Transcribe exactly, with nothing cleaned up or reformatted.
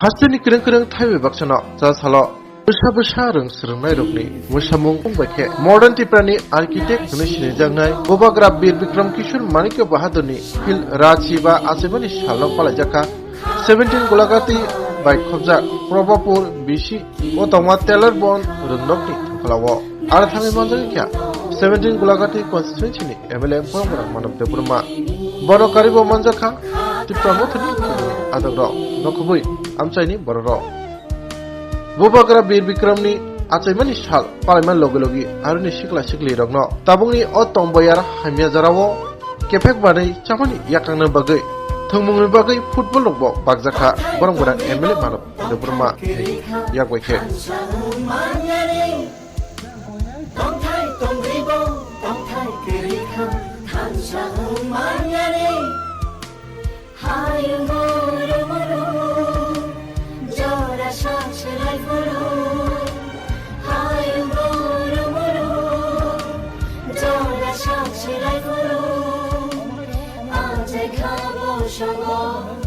Hasteni kwrwng kwrwng thaibai baksano cha salo bwsa bwsa rwng swrwngnairokni mwsamung bai khe Modern Tiprani architect hwnwi sinijaknai Bubagra Bir Bikram Kishore Manikya Bahadurni phil Rachi ba achaimani salno palaijakha seventeen Gulagati bai khobjak Probapur B C o tongma Tailor Bon rwngnokni thangkholao. Aro thangwi manjak kha seventeen Gulagati constituency ni M L A Boromgwra Manav Debbarma. Bono karibo manjakha Tipra Mothani kubuni adogrok, nokhubui amchaini bororok. Bubagra Bir Bikramni achaimani sal palaima logi logi aroni sikla siklirokno tabukni o tongboyar hamya jarao kephek manwi chamani yakangna bagwi thwngmungni bagwi football rokbo bakjakha Boromgwra M L A Manav Debbarma yakbai khe. Tongthai tongribo, tongthai kwrwi kha, thansa wng manyani. Hayung boro boro, jora sak selai phuru. Hayung boro boro, jora sak selai phuru. Achai kha bo songo.